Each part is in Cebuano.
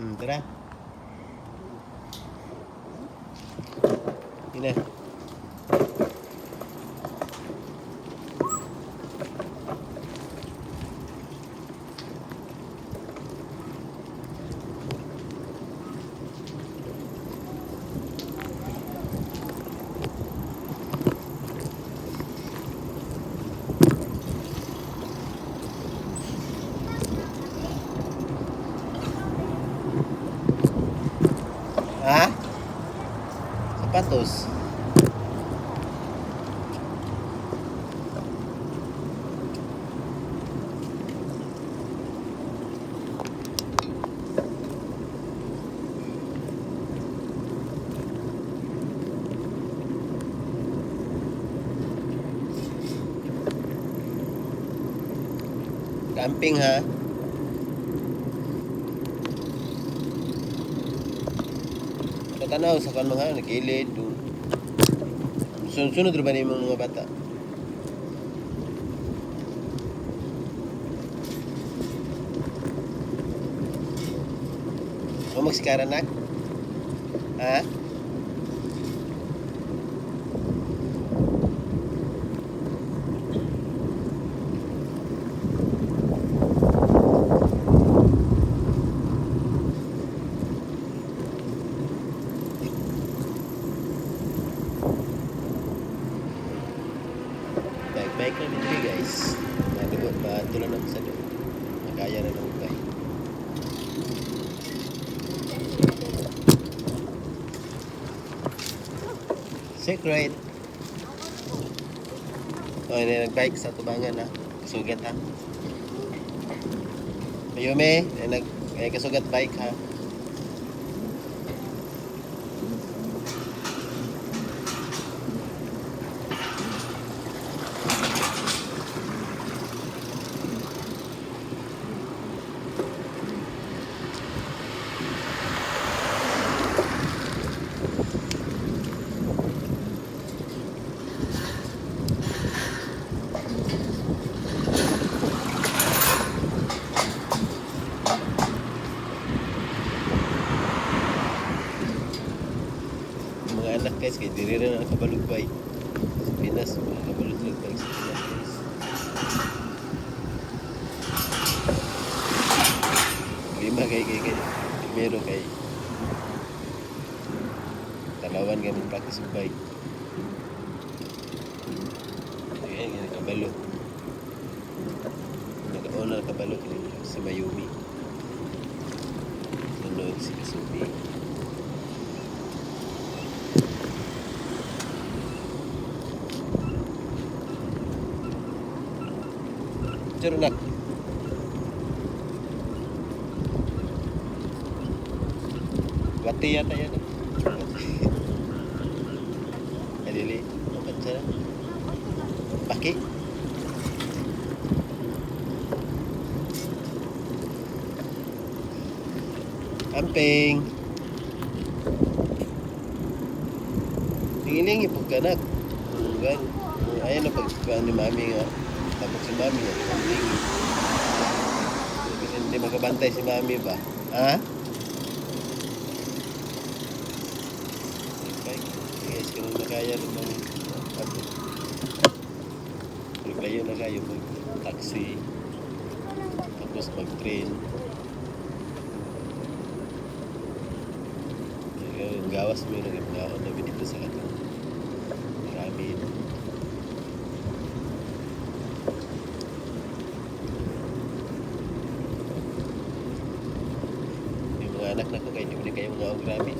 Tara. Ina. Ha? Sapatos. Camping ha? Sa tanaw sa kan mga nagilid. Sunod ra ba ni mga bata? Mo magsikara nak? Ha? Bike bike na dito guys. Madugo ba tulo na sa do. Makaya na ng bike. Secret. Oh, ini nagbike sa tubangan ha. Kasugat ha. Ayume, nag ay kasugat bike ha. Yung mga anak guys, kay diri ra na nakabalog bike. Sa Pinas, mga kabalog sila bike sa Pinas guys. Lima kay kay kay primero kay talawan kami practice og bike. Ayan, nga nakabalo. Nakauna nakabalo kay si Mayumi. Sunod si Kasumi. Churnak. Wati yata yan eh. Ay, dili. Ang katsa na. Paki. Camping. Lingi-lingi pag kanak. Gan. Ayan na pag ni mami nga. Tapos si mami nga. Lingi. Kasi hindi makabantay si mami ba? Ha? Bike. Guys, kung nakaya ng mga abot. Naglayo na kayo mag taxi. Tapos mag train. Ang gawas mo yun, nagkaon na dito sa katong ramen. Yung mga anak na ko kayo, hindi mo kayo mga og ramen.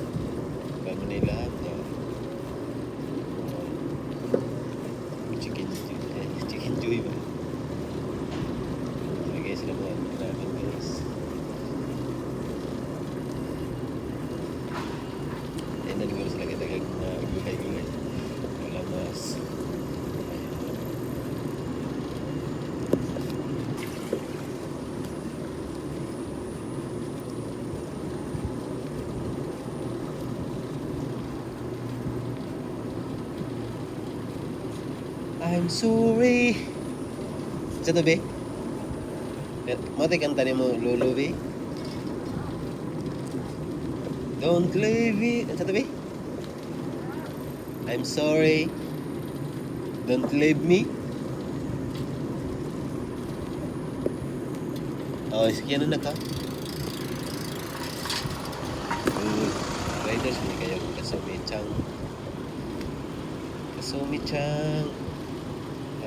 Kano nila mga chicken eh, chicken joy ba? Lagay sila mga ramen guys. Ayun na siguro sila kita kag mga gulay-gulay. Wala mas. Ayun. I'm sorry. Sa to, be? Mo tay kanta nimo lolo, be? Don't leave it. Ano sa tabi? I'm sorry. Don't leave me. Oh, sige na ka. Good. Riders, hindi kayo Kasumi-chan. Kasumi-chan.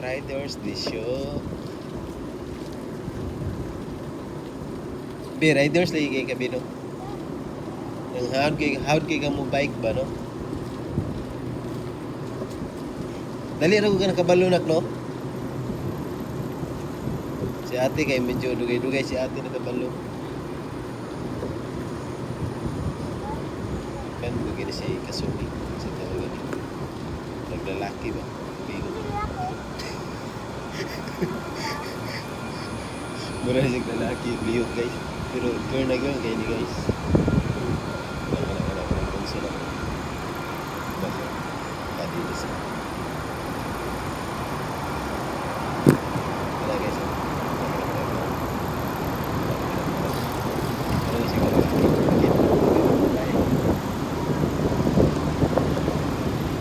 Riders, でしょ. Be, riders lagi kay kabi, no? Ang hawd kay ka mo bike ba, no? Dali ra ko ka nakabalo nak, no? Si ate kay medyo dugay-dugay si ate nakabalo. Kan dugay na si Kasumi sa tawag ni. Naglalaki ba? Bigo ko. Mura siya lalaki, liyok, guys. Pero girl na girl kay ni, guys. Wala, wala, wala, wala bunso na. Basta kadilis na. Wala, guys. Oh. Wala, wala, wala. Wala, wala, wala. Wala na siya lalaki. Bakit?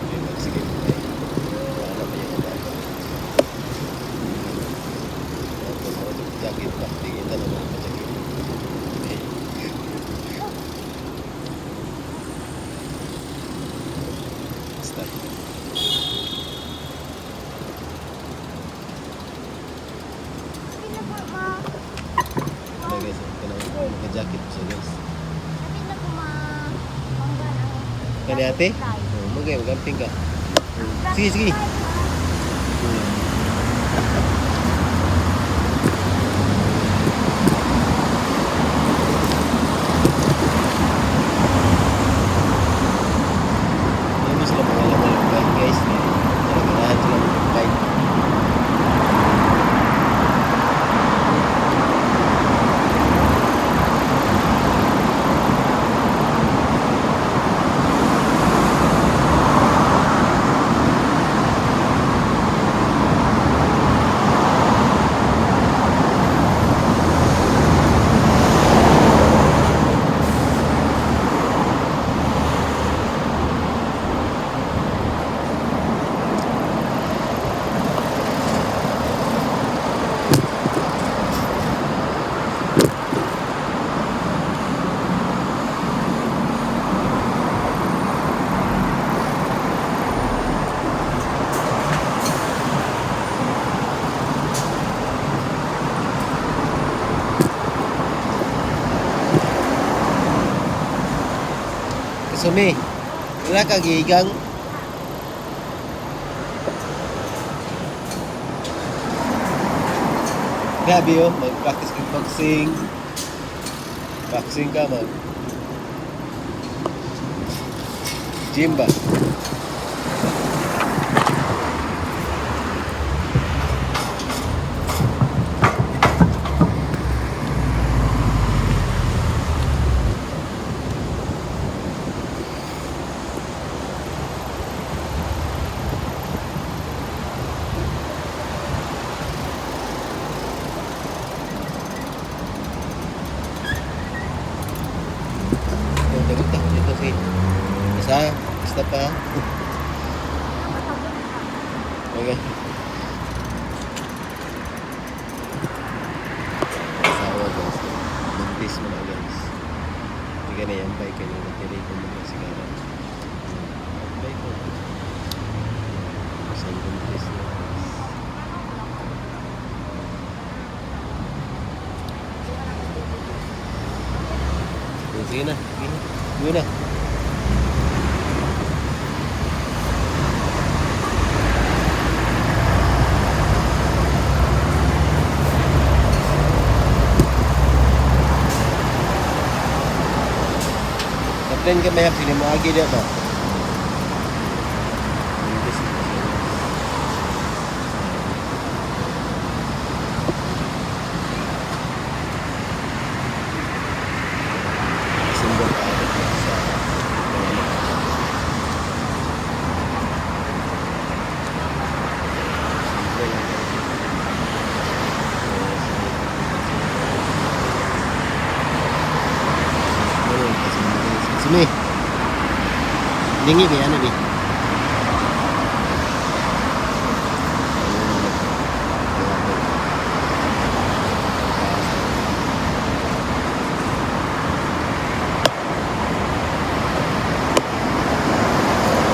Okay, sige, okay. Wala pa yung bata. Tapos ako jacket pa. Tingin na naman pa jacket. Okay. Stop. Sabi na po, ma. Wala, guys, ito na naka-jacket pa siya, guys. Sabi na po, ma. Mangga ang Kani ate? Oh, magay, magamping ka. Sige, sige. Hindi sila mga laman bike, guys. Naganahan sila mga bike. Kasumi, wala ka gigang. Grabe oh, mag-practice kag boxing. Boxing ka mag. Gym ba? Yung dagot ako dito si. Basta, basta pa. Okay. Asawa, guys. Buntis mo na, guys. Hindi ka na yan bike kayo. Natiri ko mo na sigara. Bike ko. Isang buntis na, guys. Sige na. Sige na. Go na. Kapten ka may sila mo agi ba? Buntis na siya, guys. Simbol tayo sa pangalan. Simple lang, guys. So, ano kasi mga guys, Kasumi. Lingi bi ano bi?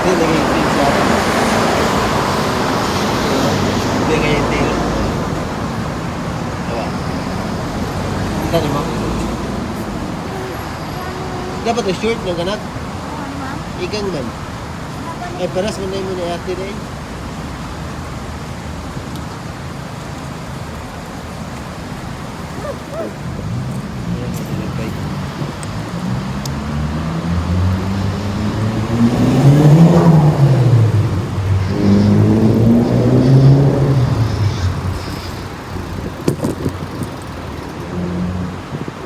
Hindi, naging siya. Hindi ngayon tail. Diba? Kita ni mo? Dapat ang short ng kanak. Igang man. Ay, paras man na mo ni ate rin. Ayan, nag-bike.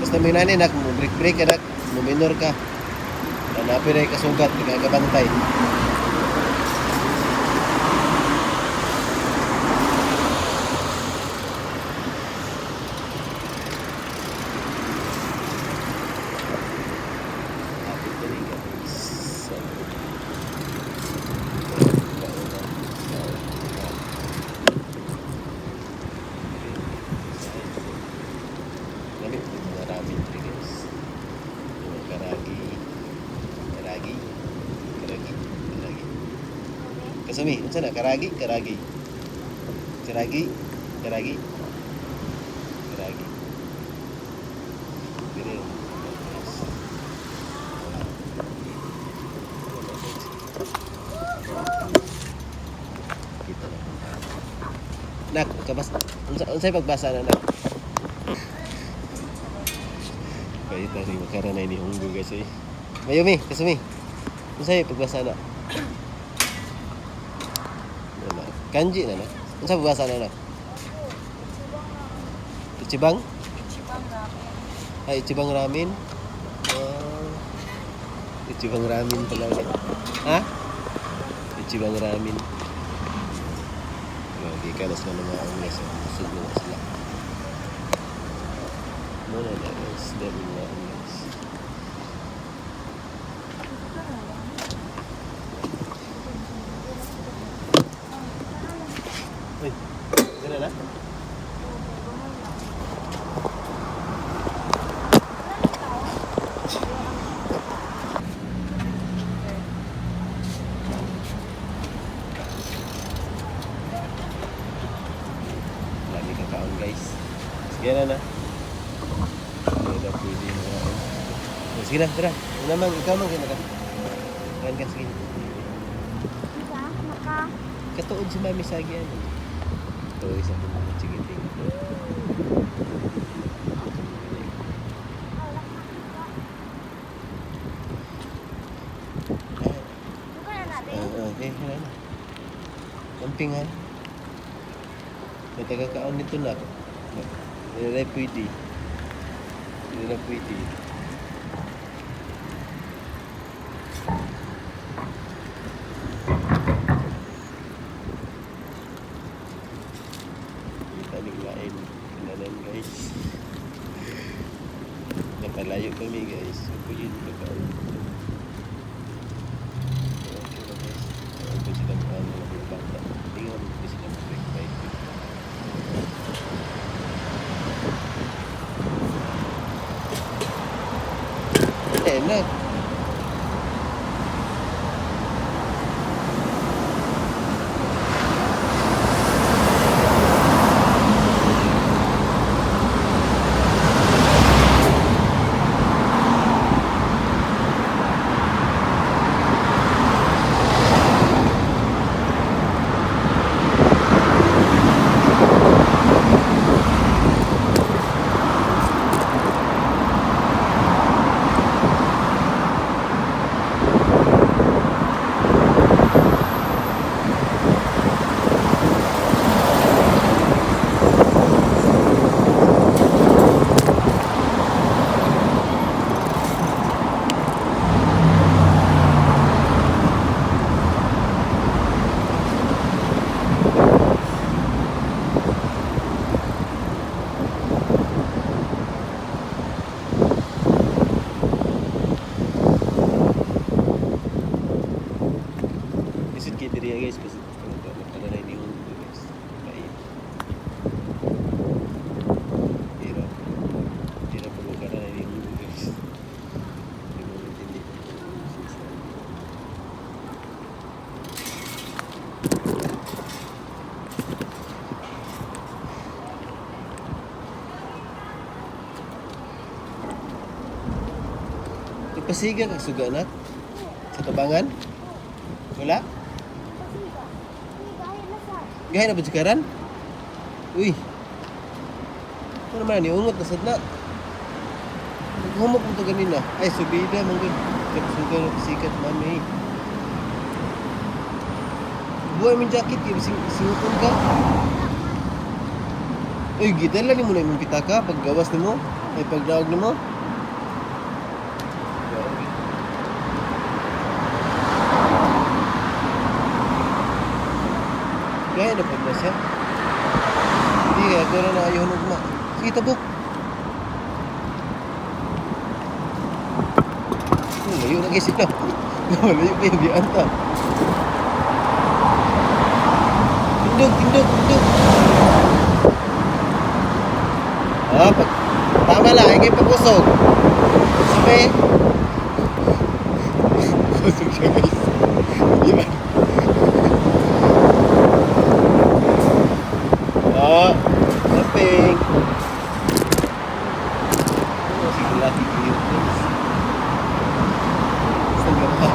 Basta may nanay nak, mo break break ka nak, mo minor ka. Hanapin na yung kasugat, nagkakabantay. Lapit na rin guys. Lamit po mga ramen tree guys. Yung mga karagi. Karagi. Karagi. Karagi. Kasumi, unsa na? Karagi? Karagi. Karagi? Karagi? Karagi. Dire. Guys. Kita na. Nak, kabas unsa unsay pagbasa na nak? Kaya ni makara na ini hunggo guys eh. Mayumi, kasumi. Unsay pagbasa na? Wala. Kanji na na. Unsa pagbasa na na? Ichibang? Ichibang ramen. Ay, Ichibang ramen. Ah, Ichibang ramen pala. Ha? Ichibang ramen. Lagi ka na sila ng mga ungles. Busog na sila. Muna na guys. Dami mga ungles. Uy, gano'n na? Lagi kakaon guys. Sige na na. Hindi na pwede mga Sige na, tara. Una mang, ikaw mang kina ka. Kain ka, sige. Naka. Katuod si Mami Sagi ano. Ito isa ko mga chikiting. Bukan na natin. Oo, eh, wala na. Kamping ha. May taga-kaon nito na. Hindi na pwede. Hindi na pwede. Kita ni lain kinanan guys. Napalayo kami guys. So, pwede kakaon. Okay na guys. Ito sila mga mga bata. Tingnan mo sila mag-break bike. Eh, na. diya, guys, kasi magkala na ini, guys. Kain. Hirap. Hirap pag magkala na ini, guys. Hindi mo intindi. Nagpasiga kag suga na sa tabangan? Wala? Pasiga. Siga ay nasa. Gahay na ba karan? Uy. Ano naman ni ungot na sad na. Naghumok mo to ganina. Ay, subida man gud. Suga na pasikat mami. Buhay mo yung jacket kay bising singupon ka. Uy, gidala nimo na imong pitaka paggawas nimo. Ay pagdaog nimo. Gaya na pag na siya. Hindi kaya ko na ayaw nugma. Sige, tabok. Layo na guys sila. Layo pa yung biyaan ta. Tindog, tindog, tindog. Ah, pag, tama lang, ay kayo pagkusog. Sabi. Kusog siya, guys. Yan. Ah, samping. Oh, sige, lucky kayo, guys. Saan ka ba?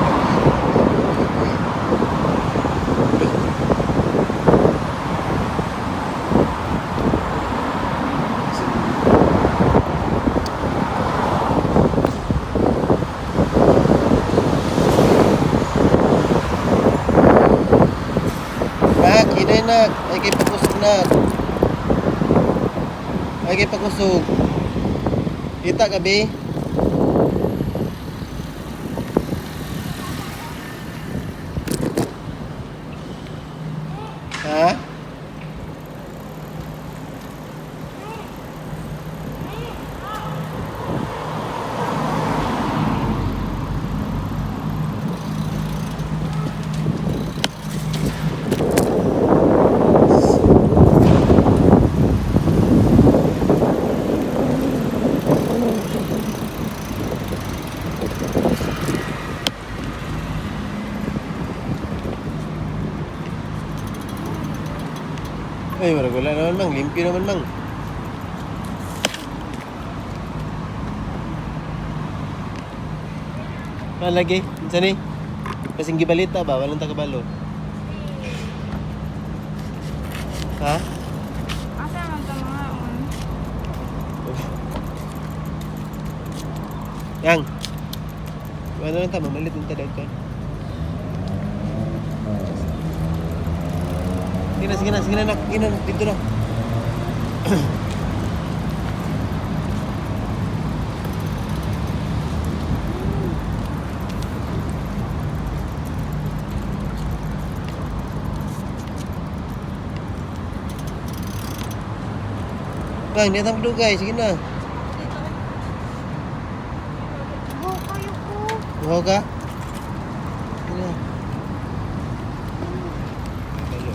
Nak, hinay nak. Ay kay pakusog nak. Ay kay pakusog. Kita ka be? Ha? Ay, marag wala naman, mang. Limpyo naman, mang. Malagi. Unsa ni? Kasing gibalita ba? Walang takabalo. Ha? Asa man ta mga on? Yang. Wala lang ta, mamalit ng tadag ka. Sige na, sige na, sige na, nak. Sige na, nak. Dito na. Bang, di na dugay. Sige na. Go kayo ko. Buhaw ka? Sige na. Hello.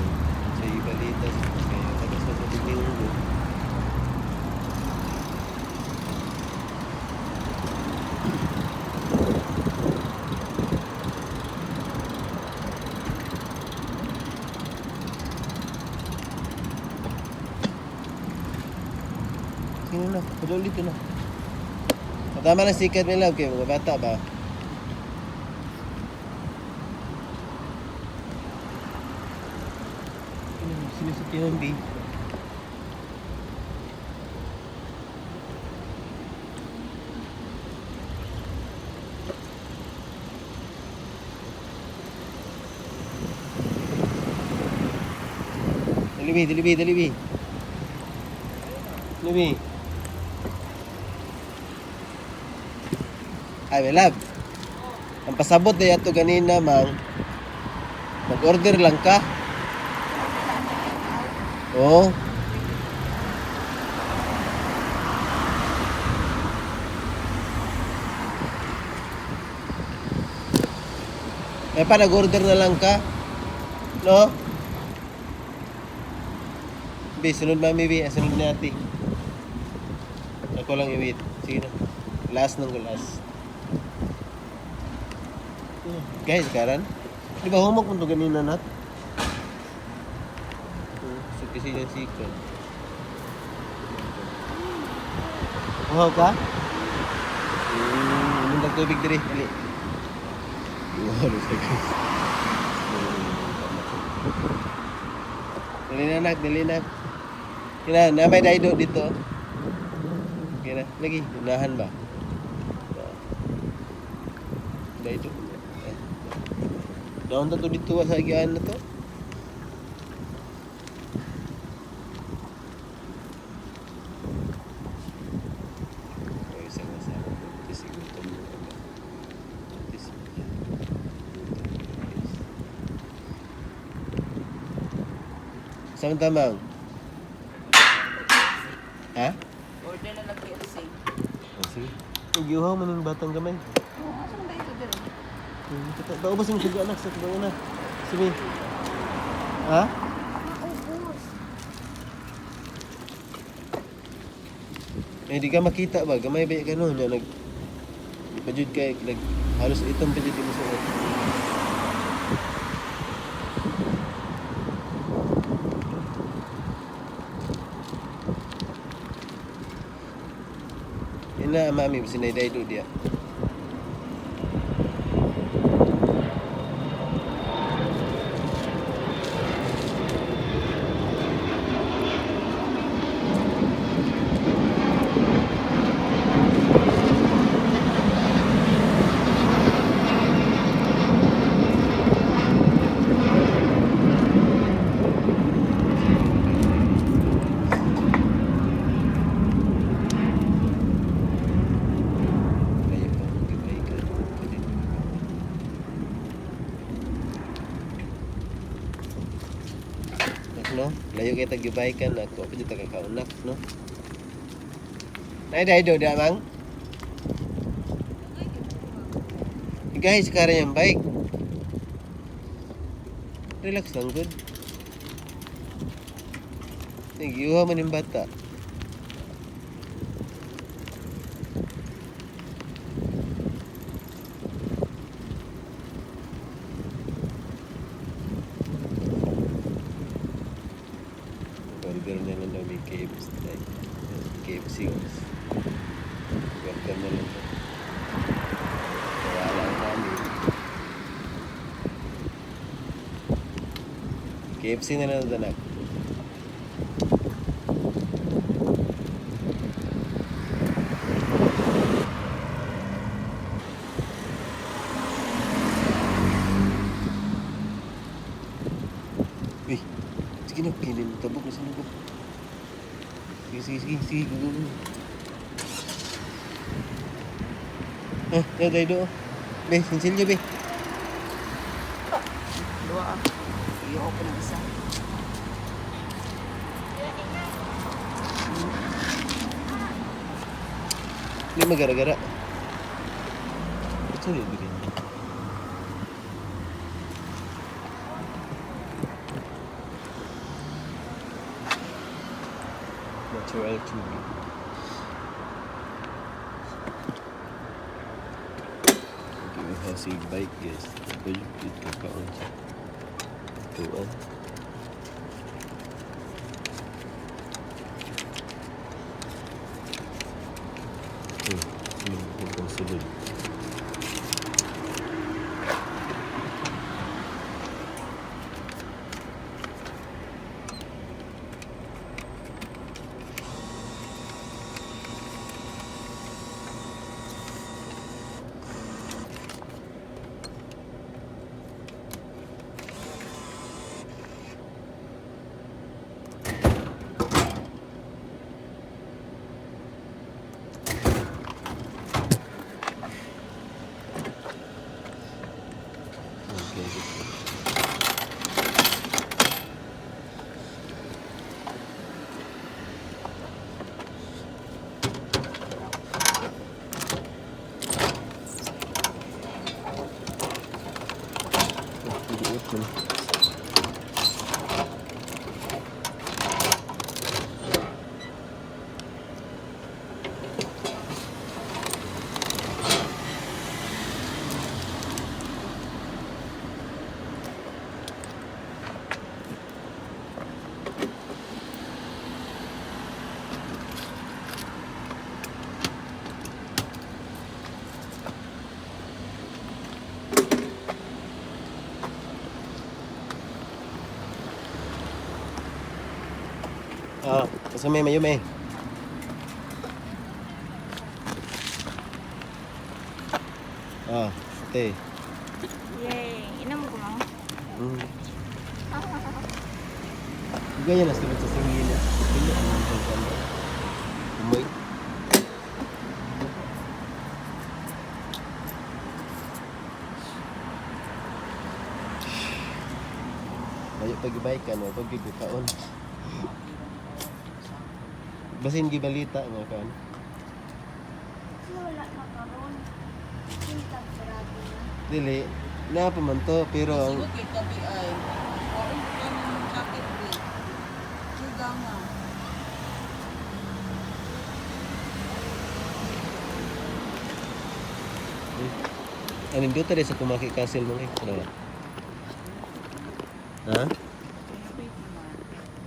Sa ibalita sa kayo. Tapos sa tubig ni Hugo. Sino na? Padol dito na. Tama na sikat may love kayo mga bata ba? Sino sa Tihon, B? Dali, B, dali, B, dali, B. Dali, B. Ay, my love. Ang pasabot na yato ganina, mang. Mag-order lang ka. Oo. Eh pa, nag-order na lang ka. No? Be, sunod mami, be. Ah, sunod ni ate. Ako lang i-wait. Sige na. Last ng last. Guys, karan? Di ba humok mo to ganina nat? So, kasi yung sikon. Uhaw ka? Inom tag tubig diri. Dali. Uhaw na siya, guys. Dali na, nak. Dali na. Kina, na may daido dito. Kina, lagi. Unahan ba? Daido. Eh. Doon to dito sa agian na to. Ay, isang asawa ko. Tis, gutom na ako. Tis, gutom. Saan tamang? Ha? Order na lang KFC. Oh, sige. Nagyuhaw man yung batang gamay. Oo, asa man dito dito? Paubos mo suga anak sa tubang anak. Sige. Ha? Maubos. Eh, di ka makita ba? Gamay ba ka no? Nya, nag... Di pa jud kay nag halos itong pa jud mo suot. Ina mami sinayday do dia. Kaya pa gabay ka. Pwede mo. Nak no, layo kay tag gibay ka na ko pa jud ta kakaunak no. Nay dai do da mang. Guys, sekarang yang baik. Relax lang good. Nagyuha man yung bata. Order na lang daw may KFC. KFC guys. Order na lang daw. Kaya lang namin. KFC na lang daw anak. Uy, sige na, kinin mo tabok na sinubok. Sige, sige, sige, sige, go, go, go. Ah, na tayo doon. Be, sinsilyo, be. Dua ah. Iyo ko ng isa. Hindi magara-gara. Ito rin, bigyan niya. Natural tubig. Okay, si bike guys. Pwede kakaon siya. Tuan. Itong sulod. Okay. Oh, liit man. Ah, kasama Mayumi. Ah, ate. Yay! Inom ko mo. Gaya na sa singil. Pili ang mga Umoy. Layo pag ibay ka no, pag kaon. Basin gibalita nga kan. Kasi wala na karon. Sintag sarado na. Dili, naa pa man to pero ang Sigot kay tabi ay. Kaon ko ng jacket di. Juga nga. Ang nindot rin sa Kumaki Castle mga eh. Ano ba? Ha?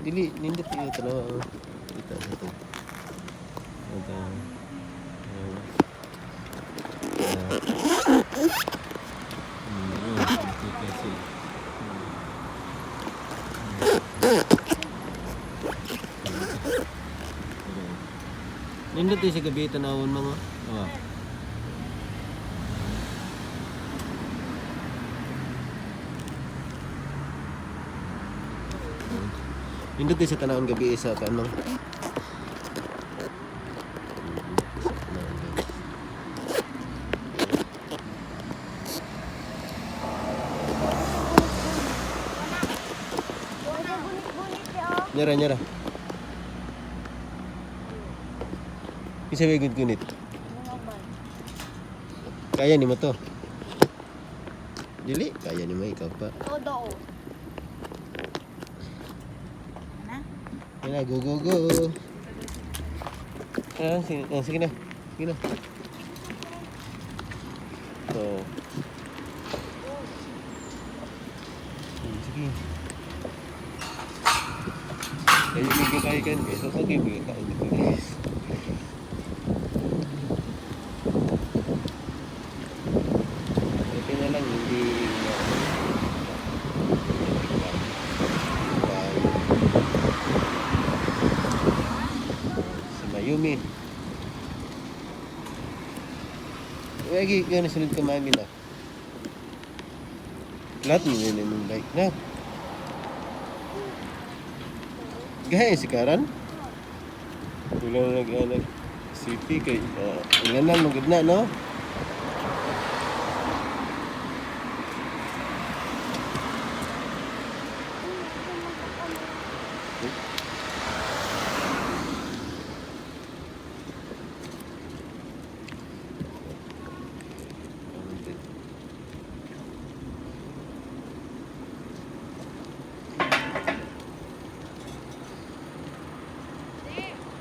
Dili, nindot yung tanawa. Oh. Ito, ito. Ito. Ayan. Ayan. Kumaki Castle. Nindot yung sa gabi tanawon mga. Oh. Nindot din sa tanawon gabi sa kanang. Wala gunit-gunit eh, oh. Nyara nyara. Isa may good gunit. Mga bag. Kaya ni mo to. Dili, kaya ni mo ikaw pa. Todo oh. Na? Yan na, go go go. Ah, sige, ah, sige na. Sige na. So. Sige. Kayo may kaya kan, guys. So, okay, may kain dito, guys. Buti na lang, hindi si Mayumi. Lagi ka na sunod ka mami na. Lahat mo yun yung bike na. Gaya si Karan. Wala na nag-anak city kay ilan na magud na no?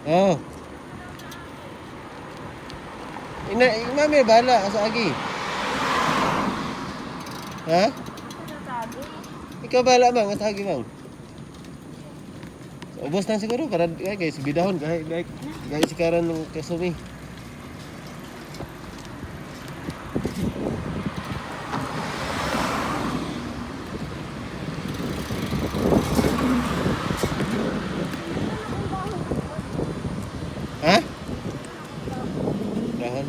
Oh. Ina, mami bala sa agi. Ha? Sabi. Ikaw bala bang sa agi bang? Ubos na siguro para ay guys bidahon kay like guys si Karan ng kasumi. Ha? Dahon.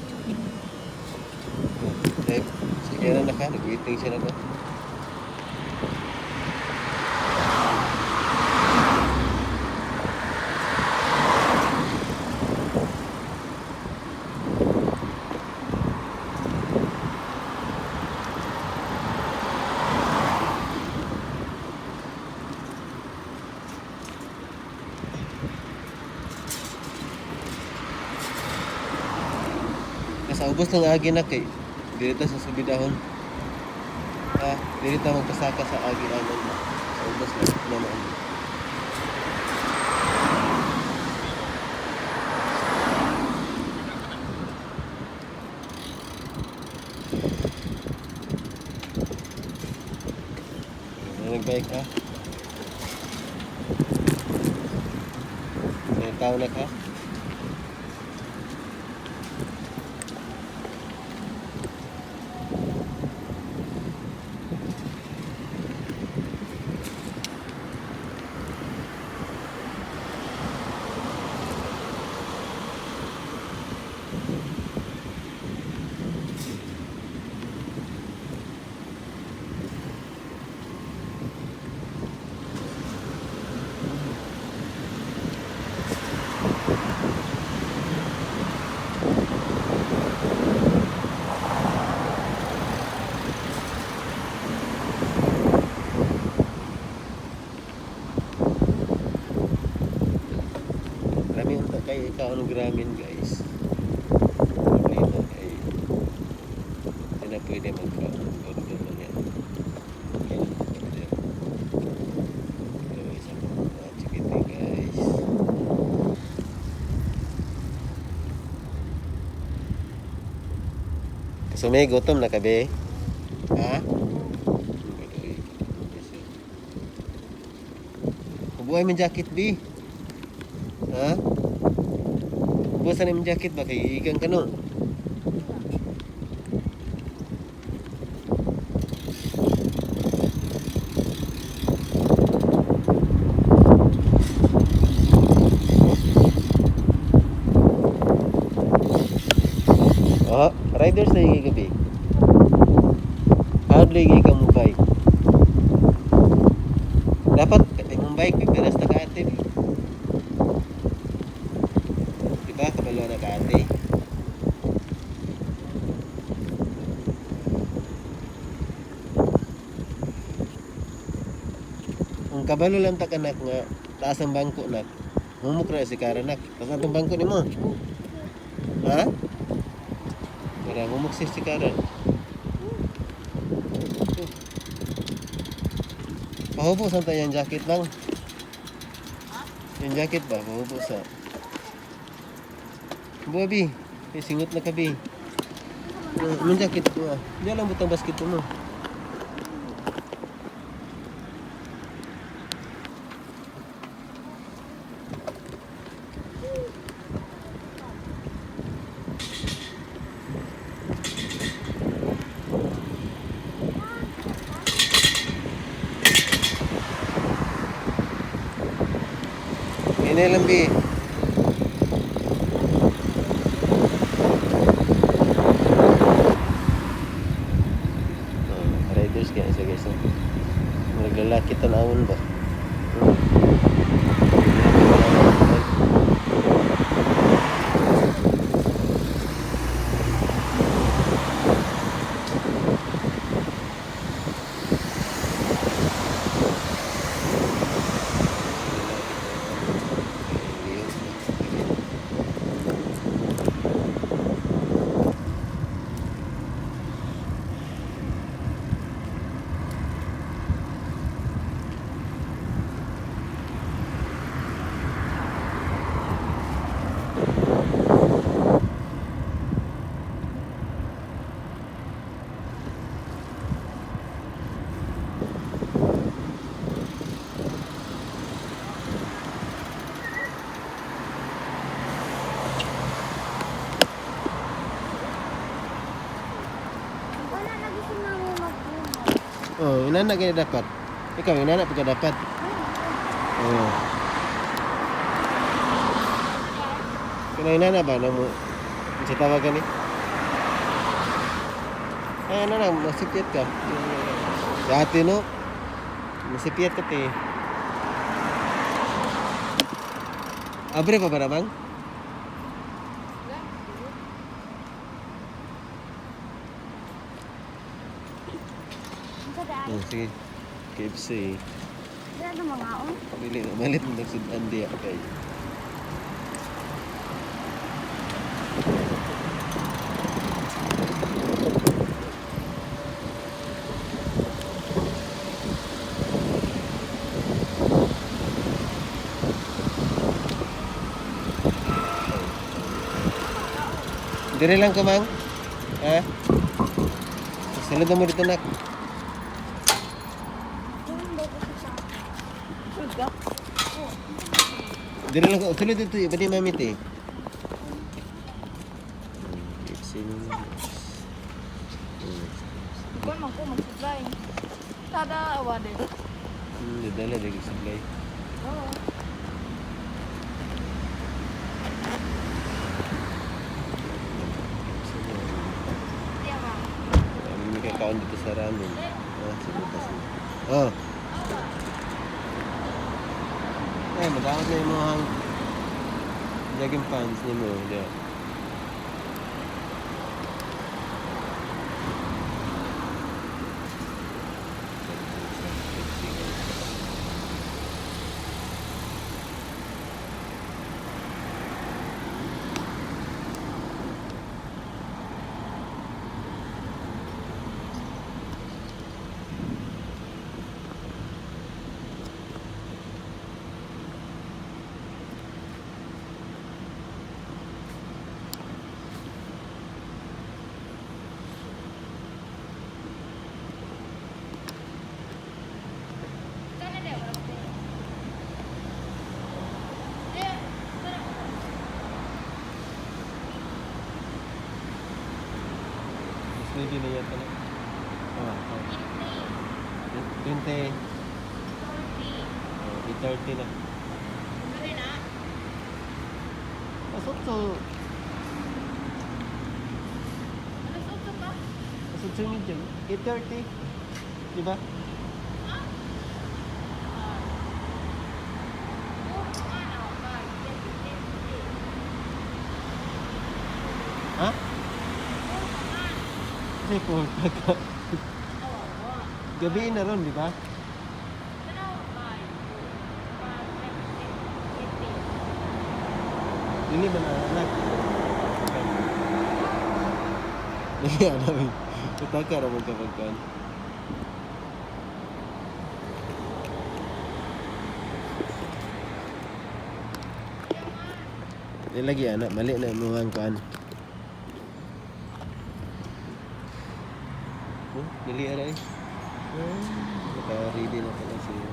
Eh, sige na naka, nag-waiting siya na ko. Nasa ubos ng agi na kay dili ta sa subidahon. Ha, dili ta magpasaka sa agi anon na. Sa ubos lang na naman. Nagbike ka? May tao na ka? magkaon og ramen, guys. Problema kay hindi na pwede magkaon. Order na niya. Okay, order. Pero isa pa mga chikiting, guys. Kasumi, gutom na kabe? Ha? Kubuhay mo jacket, B. Ha? Busan yung jacket ba? Kay igang ka no? Oh, riders na yung gabi. Hardly ka mo bike. Dapat imong bike pero sa ka ate. Diba kabalo na ka ate? Kung kabalo lang ta kanak nga taas ang bangko nak. Humok ra si Kara nak. Taas ang bangko nimo. Ha? Para humok si si Kara. Pahubo sa tayo yung jacket lang. Yung jacket ba? Pahubo sa. Buwa, bi. May singot na ka, bi. Yung jacket ko ah. Hindi lang butang basket mo. Ini lang, bi. Oh, riders kaya siya, guys. No? Naglalaki tanawon ba? Wala na gusto namin magbuhat. Oh, inana kaya dapat. Ikaw, inana pa ka dapat. Oh. Kaya inana ba na mo? Sa tawag ka ni? Ay, ano lang, masipiyat ka. Si ate, no? Masipiyat ka, te. Abre pa ba namang? Unsa dai? Oh, sige. KFC. Dili na mga on. Dili na malit na nagsudan diya kay. Dire lang ka, mang. Ha? Salud mo dito, nak. Sulod ka? Dire lang ka. Sulod dito. Iba di mamit eh. KFC mo na. Ikaw man ko mag-supply. Tada awa din. Dadala, dagig supply. Oo. KFC mo. Di ba? Kami may kakaon dito sa ramen. Ah, sige kasi. Oh. Eh, madawat na yung mga jogging pants ni mo. Diya. Ready na yata na. Oh, oh. 20. Oh, 8:30 na. Alas 8. Alas 8:30. 8:30. Di ba? Ha? Kasi 4 ka. Gabi na ron, di ba? Dili ba na anak? Dili anak. Utaka ra man kapag kan. Di lagi anak, mali na imong kuan. Oh, dili ara eh. Oh, naka-ready na pala siya.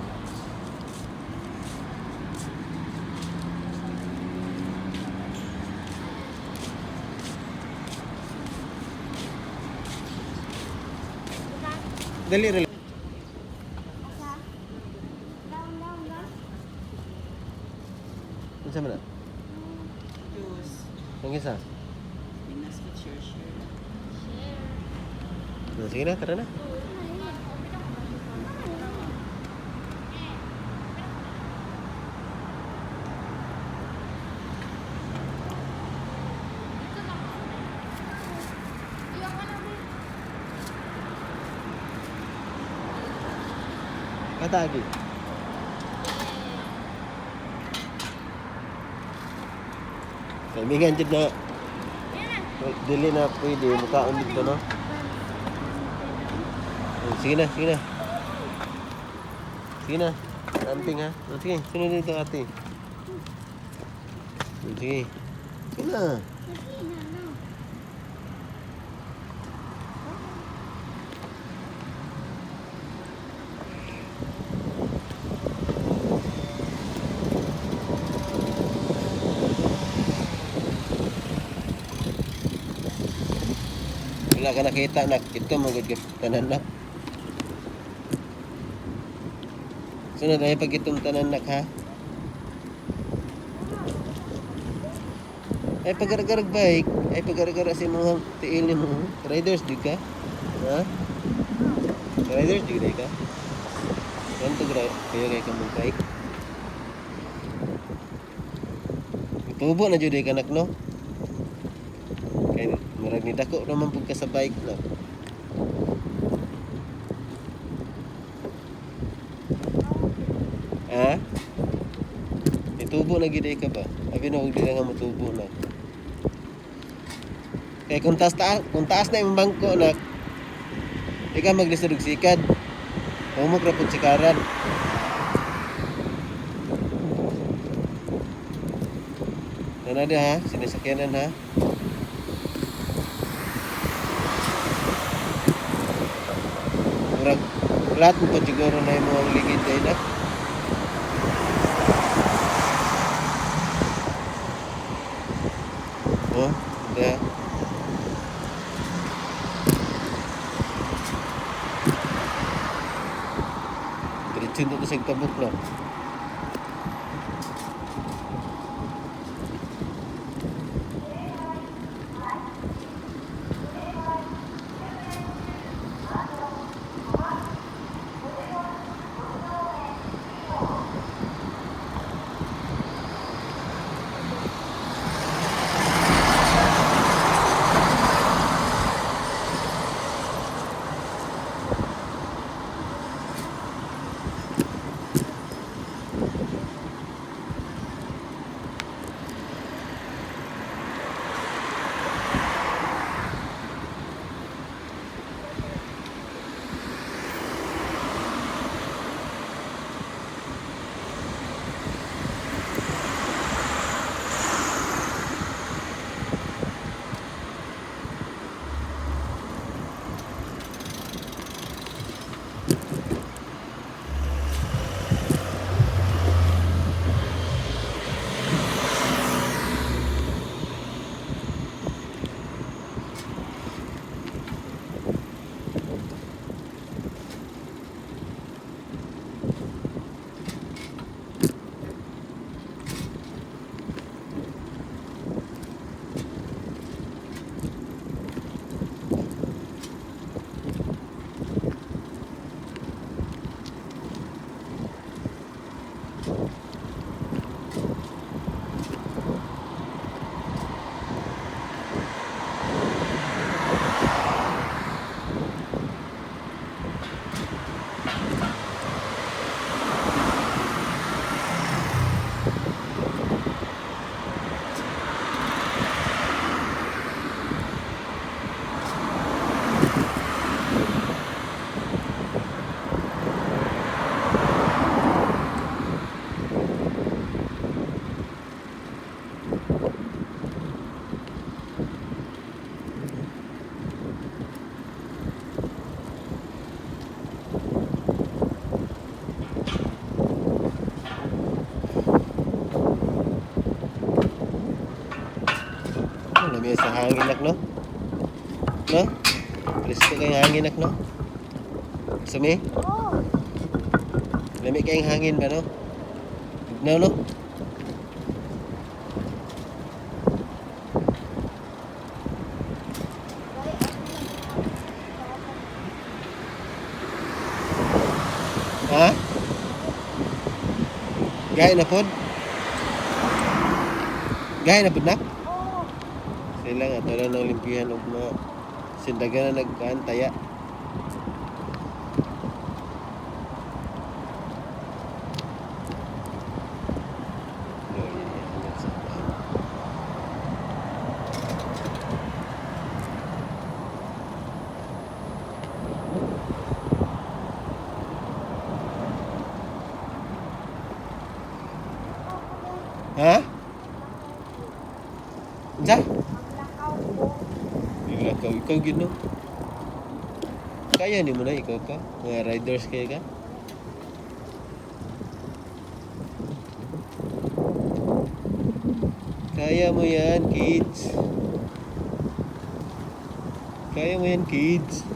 Dali ra. Asa? Down, down, down. Unsa man na? Juice. Ang isa. Pinas ko share share. Oh, sige na, tara na. Katagi. Kaibigan jud na dili na pwede mukaon dito no. Oh, sige na, sige na. Sige na. Amping ha. Oh, sige, sunod dito ate. Oh, sige. Sige na. Sige na, no. Wala ka nakita nak. Ito magud ka tanan nak. Sunod ay pag itong tanan nak ha. Ay pagaragarag bike, ay pagaragar sa imong tiil nimo. Riders jud ka? Ha? Riders jud ka? Kanto gra kayo kay kamong bike. Tubo na jud ka nak no? Kay murag ni dako naman pud ka sa bike no. Ha? Nitubo na gid ka ba? Abi na og di na nga motubo na. Kay kung taas, taas kung taas na imong bangko nak, di ka maglisod og sikad. Humok ra pud sikaran. Tanada ha, sinasakyanan ha. Murag flat mo pa siguro na imong ligid day na. Oh, da. Diretso na to sa tabok na. hangin, nak, no? No? Presko kay hangin, nak, no? Sumi? Oh. Lami kayong hangin ba, no? Bugnaw, no? Ha? Gaya na pod? Gaya na pod na? Oh. Sila nga, tala ng limpihan og mga sindaga na nagkaan taya. No, yun, yun, hanggang sa daan. Ha? Unsa? Maglakaw ko. Ikaw, ikaw gid no. Kaya ni mo na ikaw ka. Mga riders kayo ka. Kaya mo yan, kids. Kaya mo yan, kids.